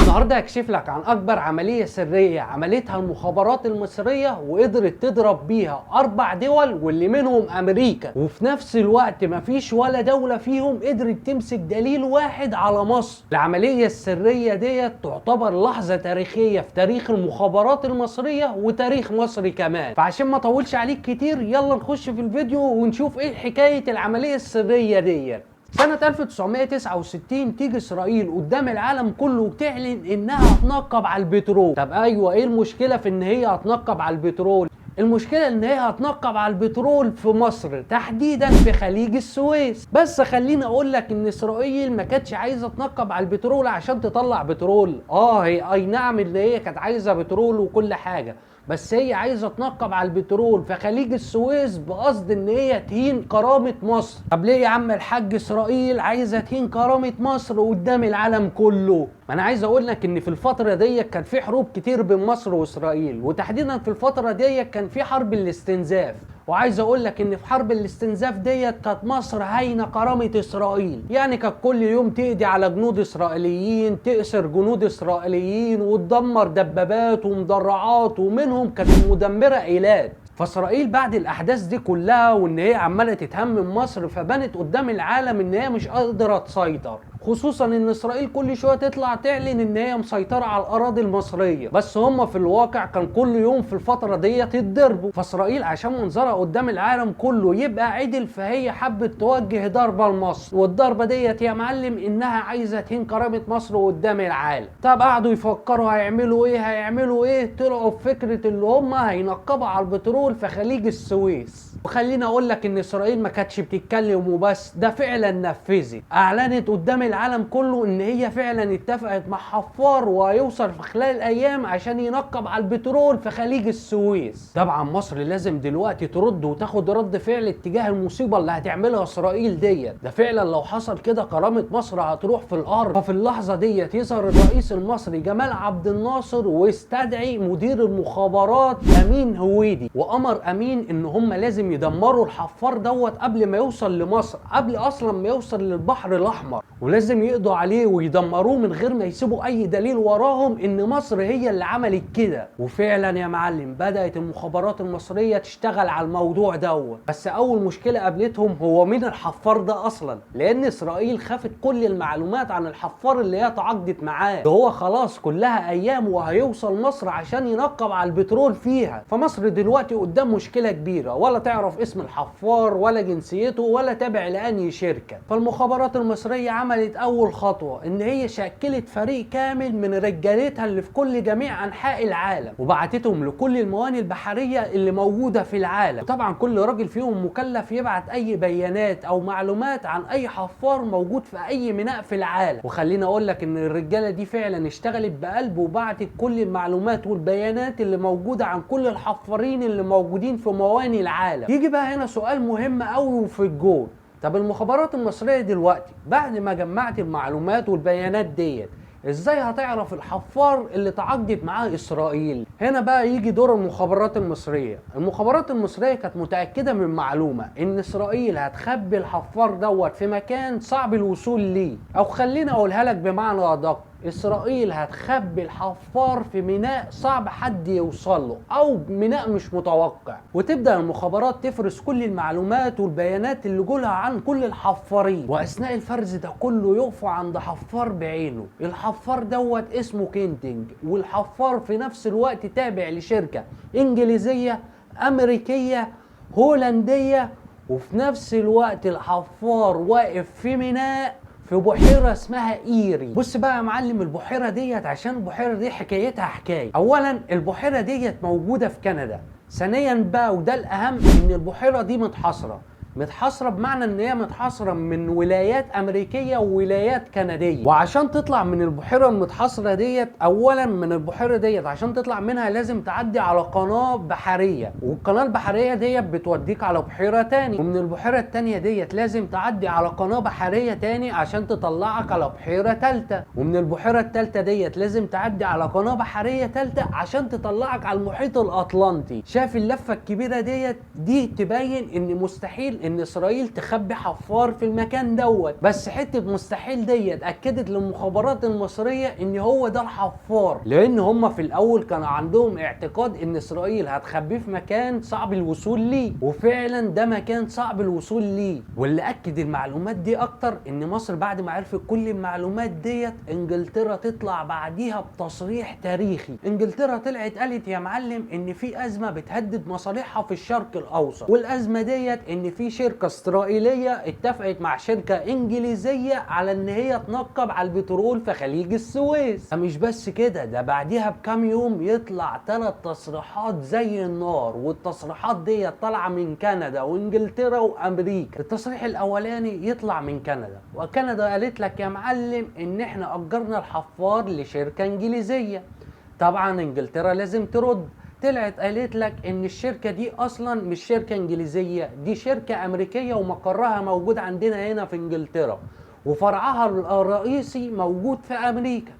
النهارده هكشف لك عن اكبر عملية سرية عملتها المخابرات المصرية وقدرت تضرب بيها 4 دول واللي منهم امريكا، وفي نفس الوقت مفيش ولا دولة فيهم قدرت تمسك دليل واحد على مصر. العملية السرية ديت تعتبر لحظة تاريخية في تاريخ المخابرات المصرية وتاريخ مصر كمان. فعشان ما اطولش عليك كتير يلا نخش في الفيديو ونشوف ايه حكاية العملية السرية ديت. سنة 1969 تيجي اسرائيل قدام العالم كله وتعلن انها هتنقب على البترول. طب ايوه، ايه المشكلة في ان هي هتنقب على البترول؟ المشكلة ان هي هتنقب على البترول في مصر، تحديدا في خليج السويس. بس خليني اقول لك ان اسرائيل ما كانتش عايزة تنقب على البترول عشان تطلع بترول. هي اي نعم اللي هي كانت عايزة بترول وكل حاجة، بس هي عايزة تنقب على البترول في خليج السويس بقصد ان هي تهين كرامة مصر. طب ليه يا عم الحاج اسرائيل عايزة تهين كرامة مصر قدام العالم كله؟ ما انا عايز اقول لك ان في الفترة دي كان في حروب كتير بين مصر واسرائيل، وتحديدا في الفترة دي كان في حرب الاستنزاف. وعايز اقول لك ان في حرب الاستنزاف ديت كانت مصر هاينه كرامة اسرائيل، يعني كانت كل يوم تقضي على جنود اسرائيليين، تأسر جنود اسرائيليين، وتدمر دبابات ومدرعات، ومنهم كانت المدمرة ايلات. فاسرائيل بعد الاحداث دي كلها وان هي عماله تتهم مصر، فبانت قدام العالم ان هي مش قادرة تسيطر، خصوصا ان اسرائيل كل شوية تطلع تعلن ان هي مسيطرة على الاراضي المصرية، بس هم في الواقع كان كل يوم في الفترة ديت يتضربوا. فاسرائيل عشان منظرها قدام العالم كله يبقى عدل، فهي حبت توجه ضربه لمصر، والضربه ديت يا معلم انها عايزه تهين كرامة مصر قدام العالم. طب قعدوا يفكروا هيعملوا ايه هيعملوا ايه، طلعوا بفكره اللي هم هينقبوا على البترول في خليج السويس. وخليني اقول لك ان اسرائيل ما كانتش بتتكلم وبس، ده فعلا نفذت، اعلنت قدام العالم كله ان هي فعلا اتفقت مع حفار وهيوصل في خلال الايام عشان ينقب على البترول في خليج السويس. طبعا مصر لازم دلوقتي ترد وتاخد رد فعل اتجاه المصيبة اللي هتعملها اسرائيل ديت، ده فعلا لو حصل كده كرامة مصر هتروح في الارض. ففي اللحظة ديت يظهر الرئيس المصري جمال عبد الناصر ويستدعي مدير المخابرات امين هويدي، وامر امين ان هم لازم يدمروا الحفار دوت قبل ما يوصل لمصر، قبل اصلا ما يوصل للبحر الاحمر، ولازم يقضوا عليه ويدمروه من غير ما يسيبوا اي دليل وراهم ان مصر هي اللي عملت كده. وفعلا يا معلم بدأت المخابرات المصرية تشتغل على الموضوع دوت. بس اول مشكلة قابلتهم هو مين الحفار ده اصلا، لان اسرائيل خافت كل المعلومات عن الحفار اللي هي تعاقدت معاه، ده هو خلاص كلها ايام وهيوصل مصر عشان ينقب على البترول فيها. فمصر دلوقتي قدام مشكلة كبيرة، ولا تعرف اسم الحفار ولا جنسيته ولا تابع لأنهي شركة. فالمخابرات المصرية عملت اول خطوة ان هي شكلت فريق كامل من رجالتها اللي في كل جميع انحاء العالم، وبعتتهم لكل الموانئ البحرية اللي موجودة في العالم. طبعا كل راجل فيهم مكلف يبعت اي بيانات او معلومات عن اي حفار موجود في اي ميناء في العالم. وخليني اقول لك ان الرجالة دي فعلا اشتغلت بقلب وبعتت كل المعلومات والبيانات اللي موجودة عن كل الحفارين اللي موجودين في موانئ العالم. يجي بقى هنا سؤال مهم قوي وفي الجول، طب المخابرات المصرية دلوقتي بعد ما جمعت المعلومات والبيانات ديت ازاي هتعرف الحفار اللي تعاقدت معاه اسرائيل؟ هنا بقى يجي دور المخابرات المصرية. المخابرات المصرية كانت متأكدة من معلومة ان اسرائيل هتخبي الحفار دوت في مكان صعب الوصول ليه، او خلينا اقولها لك بمعنى ادق، اسرائيل هتخبي الحفار في ميناء صعب حد يوصل له او ميناء مش متوقع. وتبدا المخابرات تفرز كل المعلومات والبيانات اللي جولها عن كل الحفارين، واثناء الفرز ده كله يقفوا عند حفار بعينه. الحفار دوت اسمه كينتنج، والحفار في نفس الوقت تابع لشركة انجليزية امريكية هولندية، وفي نفس الوقت الحفار واقف في ميناء في بحيرة اسمها ايري. بص بقى يا معلم البحيرة ديت، عشان البحيرة دي حكايتها حكاية. اولا البحيرة ديت موجودة في كندا. ثانيا بقى وده الاهم، ان البحيرة دي متحصرة، متحصرة بمعنى ان هي متحصرة من ولايات امريكية وولايات كندية. وعشان تطلع من البحيرة المتحصرة ديت، اولا من البحيرة ديت عشان تطلع منها لازم تعدي على قناة بحرية، والقناة البحرية ديت بتوديك على بحيرة تاني، ومن البحيرة التانية ديت لازم تعدي على قناة بحرية تاني عشان تطلعك على بحيرة تالتة، ومن البحيرة التالتة ديت لازم تعدي على قناة بحرية تالتة عشان تطلعك على المحيط الاطلنطي. شايف اللفة الكبيرة ديت؟ دي تبين ان مستحيل ان اسرائيل تخبي حفار في المكان دوت. بس حتة مستحيل ديت اكدت للمخابرات المصرية ان هو ده الحفار، لان هم في الاول كان عندهم اعتقاد ان اسرائيل هتخبيه في مكان صعب الوصول ليه، وفعلا ده مكان صعب الوصول ليه. واللي اكد المعلومات دي اكتر ان مصر بعد ما عرفت كل المعلومات ديت انجلترا تطلع بعديها بتصريح تاريخي. انجلترا طلعت قالت يا معلم ان في ازمة بتهدد مصالحها في الشرق الاوسط، والازمة ديت ان في شركة اسرائيلية اتفقت مع شركة انجليزية على ان هي تنقب على البترول في خليج السويس. مش بس كده، ده بعديها بكام يوم يطلع 3 تصريحات زي النار، والتصريحات ديت طالعه من كندا وانجلترا وامريكا. التصريح الاولاني يطلع من كندا، وكندا قالت لك يا معلم ان احنا اجرنا الحفار لشركة انجليزية. طبعا انجلترا لازم ترد، طلعت قالت لك ان الشركة دي اصلا مش شركة انجليزية، دي شركة امريكية ومقرها موجود عندنا هنا في انجلترا، وفرعها الرئيسي موجود في امريكا.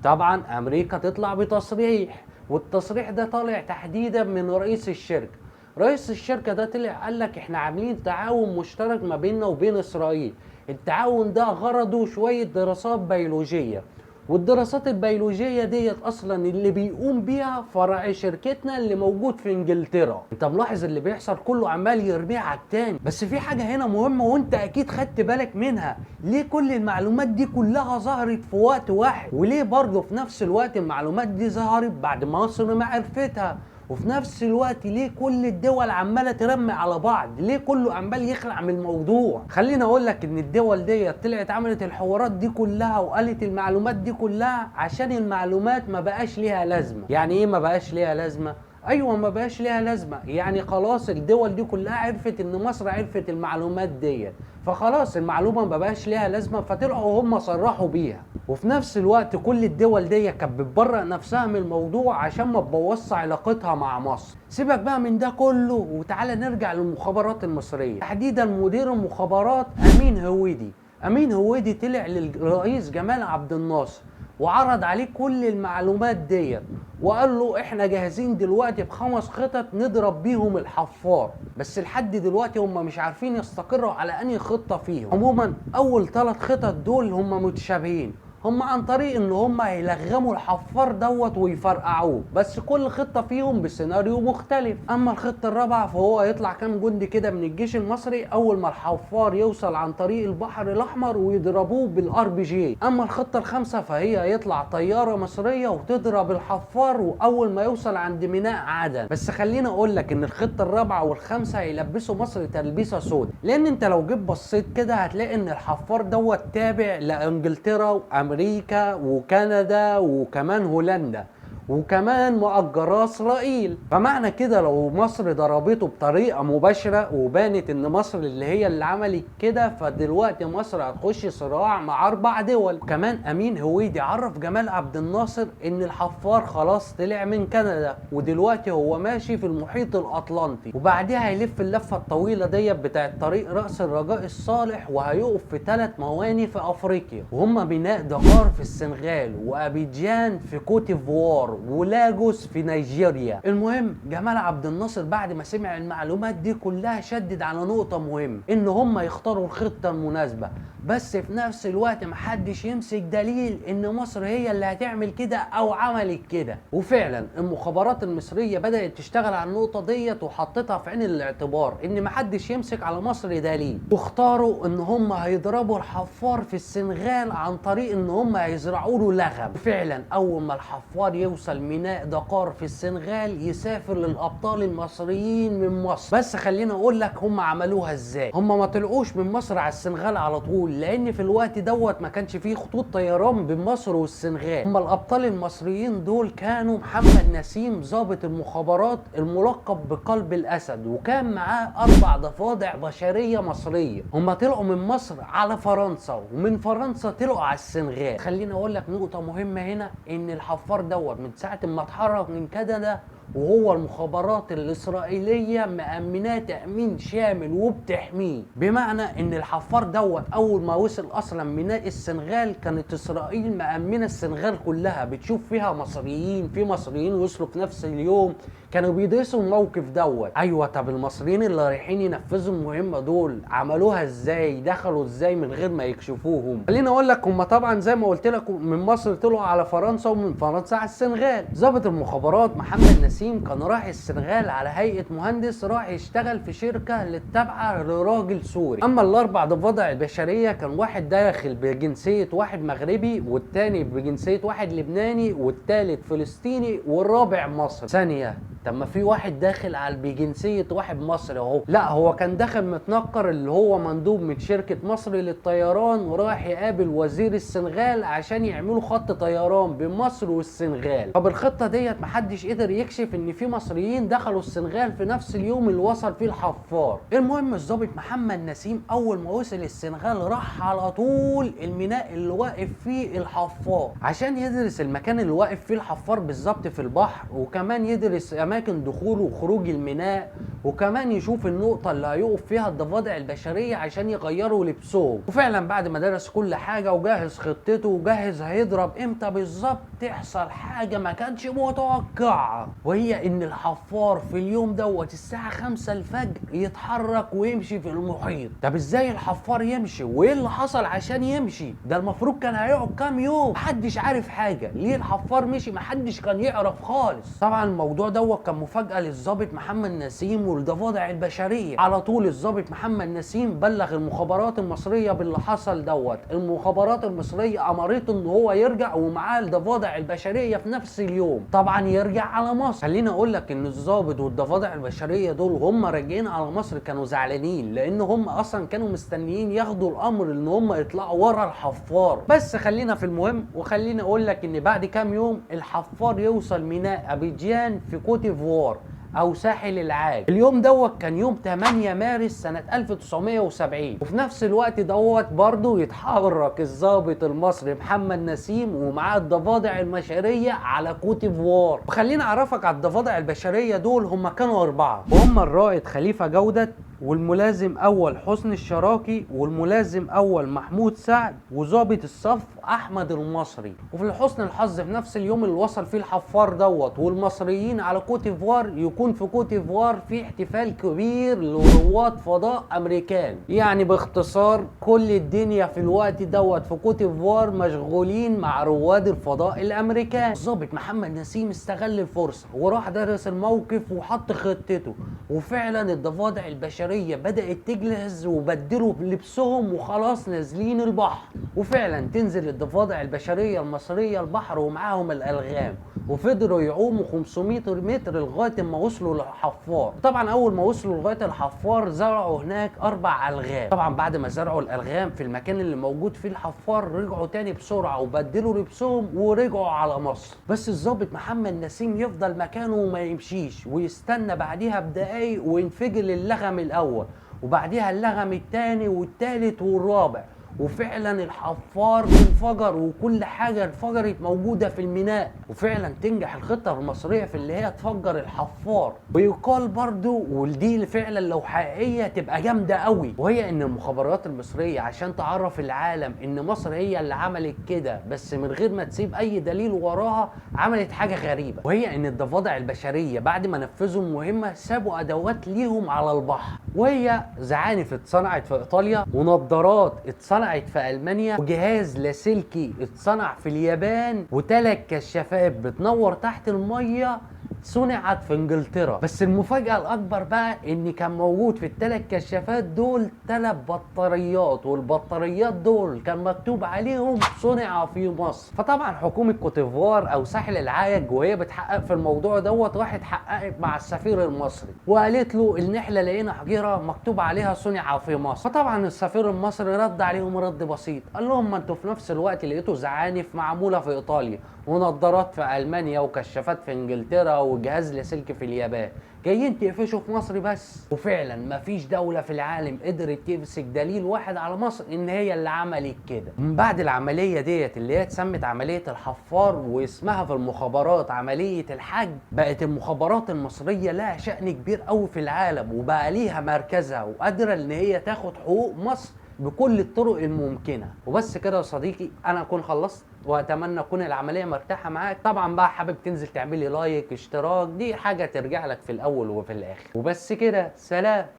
طبعا امريكا تطلع بتصريح، والتصريح ده طالع تحديدا من رئيس الشركة. رئيس الشركة ده طلع قال لك احنا عاملين تعاون مشترك ما بيننا وبين اسرائيل، التعاون ده غرضه شوية دراسات بيولوجية، والدراسات البيولوجية ديت اصلا اللي بيقوم بيها فرع شركتنا اللي موجود في انجلترا. انت ملاحظ اللي بيحصل كله عمال يرميه على التاني. بس في حاجة هنا مهمة وانت اكيد خدت بالك منها، ليه كل المعلومات دي كلها ظهرت في وقت واحد؟ وليه برضه في نفس الوقت المعلومات دي ظهرت بعد مصر ما عرفتها؟ وفي نفس الوقت ليه كل الدول عماله ترمي على بعض؟ ليه كله عمال يخلع من الموضوع؟ خليني اقول لك ان الدول دي طلعت عملت الحوارات دي كلها وقالت المعلومات دي كلها عشان المعلومات ما بقاش ليها لازمه. يعني ايه ما بقاش ليها لازمه؟ ايوه ما بقاش ليها لازمه، يعني خلاص الدول دي كلها عرفت ان مصر عرفت المعلومات دي، فخلاص المعلومة ما بقاش ليها لازمه، فطلعوا هم صرحوا بيها. وفي نفس الوقت كل الدول دي كانت بتبرأ نفسها من الموضوع عشان ما تبوظش علاقتها مع مصر. سيبك بقى من ده كله وتعالى نرجع للمخابرات المصرية، تحديدا مدير المخابرات امين هويدي. امين هويدي طلع للرئيس جمال عبد الناصر وعرض عليه كل المعلومات ديت وقال له احنا جاهزين دلوقتي ب5 خطط نضرب بيهم الحفار، بس لحد دلوقتي هم مش عارفين يستقروا على انهي خطة فيهم. عموما اول 3 خطط دول هم متشابهين، هم عن طريق ان هم هيلغموا الحفار دوت ويفرقعوه، بس كل خطة فيهم بسيناريو مختلف. اما الخطة الرابعة فهو هيطلع كام جندي كده من الجيش المصري اول ما الحفار يوصل عن طريق البحر الاحمر ويضربوه بال RPG. اما الخطة الخامسة فهي هيطلع طيارة مصرية وتضرب الحفار واول ما يوصل عند ميناء عدن. بس خليني اقول لك ان الخطة الرابعة والخامسة هيلبسوا مصر تلبيسة سود، لان انت لو جيت بصيت كده هتلاقي ان الحفار دوت تابع لانجلترا وامريكا وكندا وكمان هولندا وكمان مؤجراه اسرائيل. فمعنى كده لو مصر ضربته بطريقة مباشرة وبانت ان مصر اللي هي اللي عملت كده، فدلوقتي مصر هتخش صراع مع 4 دول. وكمان امين هويدي عرف جمال عبد الناصر ان الحفار خلاص طلع من كندا ودلوقتي هو ماشي في المحيط الاطلنطي، وبعدها هيلف اللفة الطويلة ديت بتاعت طريق راس الرجاء الصالح وهيقف في 3 مواني في افريقيا، وهم ميناء دكار في السنغال وابيجان في كوتيفوار ولاجوس في نيجيريا. المهم جمال عبد الناصر بعد ما سمع المعلومات دي كلها شدد على نقطة مهمة، ان هم يختاروا الخطة المناسبة، بس في نفس الوقت محدش يمسك دليل ان مصر هي اللي هتعمل كده او عملت كده. وفعلا المخابرات المصرية بدأت تشتغل على النقطة ديت وحطتها في عين الاعتبار ان محدش يمسك على مصر دليل، واختاروا ان هم هيضربوا الحفار في السنغال عن طريق ان هم هيزرعوا له لغم. وفعلا اول ما الحفار يوصل ميناء دكار في السنغال يسافر للابطال المصريين من مصر. بس خلينا اقول لك هم عملوها ازاي. هم ما طلعوش من مصر على السنغال على طول، لان في الوقت دوت ما كانش فيه خطوط طيران بين مصر والسنغال. هم الابطال المصريين دول كانوا محمد نسيم ضابط المخابرات الملقب بقلب الاسد، وكان معاه 4 ضفادع بشرية مصرية. هم طلعوا من مصر على فرنسا ومن فرنسا طلعوا على السنغال. خلينا اقول لك نقطة مهمة هنا، ان الحفار دوت من ساعة ما اتحرك من كندا وهو المخابرات الإسرائيلية مأمناه تأمين شامل وبتحميه، بمعنى إن الحفار دوت أول ما وصل أصلا ميناء السنغال كانت إسرائيل مأمنة السنغال كلها، بتشوف فيها مصريين، في مصريين وصلوا في نفس اليوم، كانوا بيدرسوا الموقف دوت. ايوه، طب المصريين اللي رايحين ينفذوا المهمة دول عملوها ازاي؟ دخلوا ازاي من غير ما يكشفوهم؟ خليني اقول لك، هم طبعا زي ما قلت لك من مصر طلعوا على فرنسا، ومن فرنسا على السنغال. ضابط المخابرات محمد نسيم كان رايح السنغال على هيئة مهندس، راح يشتغل في شركة للتابعه لراجل سوري. اما الاربع ضفادع البشرية كان واحد داخل بجنسيه واحد مغربي، والتاني بجنسيه واحد لبناني، والتالت فلسطيني، والرابع مصري. ثانية، طب ما في واحد داخل على بجنسية واحد مصري اهو. لا، هو كان داخل متنكر اللي هو مندوب من شركة مصر للطيران، ورايح يقابل وزير السنغال عشان يعملوا خط طيران بين مصر والسنغال. طب الخطة ديت محدش قدر يكشف ان في مصريين دخلوا السنغال في نفس اليوم اللي وصل فيه الحفار. المهم الضابط محمد نسيم اول ما وصل السنغال راح على طول الميناء اللي واقف فيه الحفار عشان يدرس المكان اللي واقف فيه الحفار بالظبط في البحر، وكمان يدرس اماكن دخول وخروج الميناء، وكمان يشوف النقطة اللي هيقف فيها الضفادع البشرية عشان يغيروا لبسهم. وفعلا بعد ما درس كل حاجة وجهز خطته وجهز هيضرب امتى بالظبط، تحصل حاجة ما كانش متوقعة، وهي ان الحفار في اليوم دوت الساعة 5 الفجر يتحرك ويمشي في المحيط. طب ازاي الحفار يمشي؟ وايه اللي حصل عشان يمشي؟ ده المفروض كان هيقعد كام يوم. محدش عارف حاجة، ليه الحفار مشي محدش كان يعرف خالص. طبعا الموضوع دوت كان مفاجأة للضابط محمد نسيم والضفادع البشرية. على طول الضابط محمد نسيم بلغ المخابرات المصرية باللي حصل دوت. المخابرات المصرية أمرته ان هو يرجع ومعاه الضفادع البشرية في نفس اليوم، طبعا يرجع على مصر. خليني اقول لك ان الضابط والضفادع البشرية دول هم راجعين على مصر كانوا زعلانين، لان هم اصلا كانوا مستنيين ياخدوا الامر ان هم يطلعوا ورا الحفار. بس خلينا في المهم، وخليني اقول لك ان بعد كام يوم الحفار يوصل ميناء ابيجان في كوتيفوار او ساحل العاج. اليوم دوت كان يوم 8 مارس سنة 1970، وفي نفس الوقت دوت برضو يتحرك الضابط المصري محمد نسيم ومعاه الضفادع البشرية على كوتيفوار. وخلينا اعرفك على الضفادع البشرية دول، هم كانوا 4، وهم الرائد خليفة جودت، والملازم اول حسن الشراكي، والملازم اول محمود سعد، وضابط الصف احمد المصري. وفي لحسن الحظ في نفس اليوم اللي وصل فيه الحفار دوت والمصريين على كوتيفوار، يكون في كوتيفوار في احتفال كبير لرواد فضاء امريكان. يعني باختصار كل الدنيا في الوقت دوت في كوتيفوار مشغولين مع رواد الفضاء الامريكان. الضابط محمد نسيم استغل الفرصة وراح درس الموقف وحط خطته، وفعلا الضفادع البشرية بدأت تجهز وبدلوا لبسهم وخلاص نازلين البحر. وفعلا تنزل الضفادع البشرية المصرية البحر ومعاهم الألغام، وفضلوا يعوموا 500 متر لغاية ما وصلوا للحفار. طبعا أول ما وصلوا لغاية الحفار زرعوا هناك 4 ألغام. طبعا بعد ما زرعوا الألغام في المكان اللي موجود فيه الحفار رجعوا تاني بسرعة وبدلوا لبسهم ورجعوا على مصر. بس الضابط محمد نسيم يفضل مكانه وما يمشيش، ويستنى بعديها بدقايق وينفجر اللغم الأول، وبعديها اللغم الثاني والثالث والرابع. وفعلا الحفار انفجر وكل حاجة انفجرت موجودة في الميناء. وفعلا تنجح الخطة المصرية في اللي هي تفجر الحفار. ويقال برضو، ودي فعلا لو حقيقية تبقى جامدة قوي، وهي ان المخابرات المصرية عشان تعرف العالم ان مصر هي اللي عملت كده بس من غير ما تسيب اي دليل وراها، عملت حاجة غريبة، وهي ان الضفادع البشرية بعد ما نفذوا المهمة سابوا ادوات ليهم على البحر، وهي زعانف اتصنعت في ايطاليا، ونظارات اتصنعت في المانيا، وجهاز لاسلكي اتصنع في اليابان، وثلاث كشافات بتنور تحت المية صنعت في انجلترا. بس المفاجأة الاكبر بقى ان كان موجود في الثلاث كشافات دول 3 بطاريات، والبطاريات دول كان مكتوب عليهم صنع في مصر. فطبعا حكومة كوتيفوار او ساحل العاج وهي بتحقق في الموضوع دوت راحت حققت مع السفير المصري وقالت له ان احنا لقينا حجيرة مكتوب عليها صنع في مصر. فطبعا السفير المصري رد عليهم رد بسيط، قال لهم ما انتوا في نفس الوقت لقيتوا زعانف معمولة في ايطاليا، ونظارات في المانيا، وكشافات في انجلترا، وجهاز لاسلكي في اليابان، جايين تقفشوا في مصر بس. وفعلا مفيش دولة في العالم قدرت تمسك دليل واحد على مصر ان هي اللي عملت كده. من بعد العملية ديت اللي هي اتسمت عملية الحفار واسمها في المخابرات عملية الحج، بقت المخابرات المصرية لها شأن كبير قوي في العالم، وبقى ليها مركزها وقادرة ان هي تاخد حقوق مصر بكل الطرق الممكنة. وبس كده يا صديقي، انا اكون خلصت، واتمنى تكون العملية مرتاحة معاك. طبعا بقى حابب تنزل تعملي لايك اشتراك، دي حاجة ترجع لك في الاول وفي الاخر. وبس كده، سلام.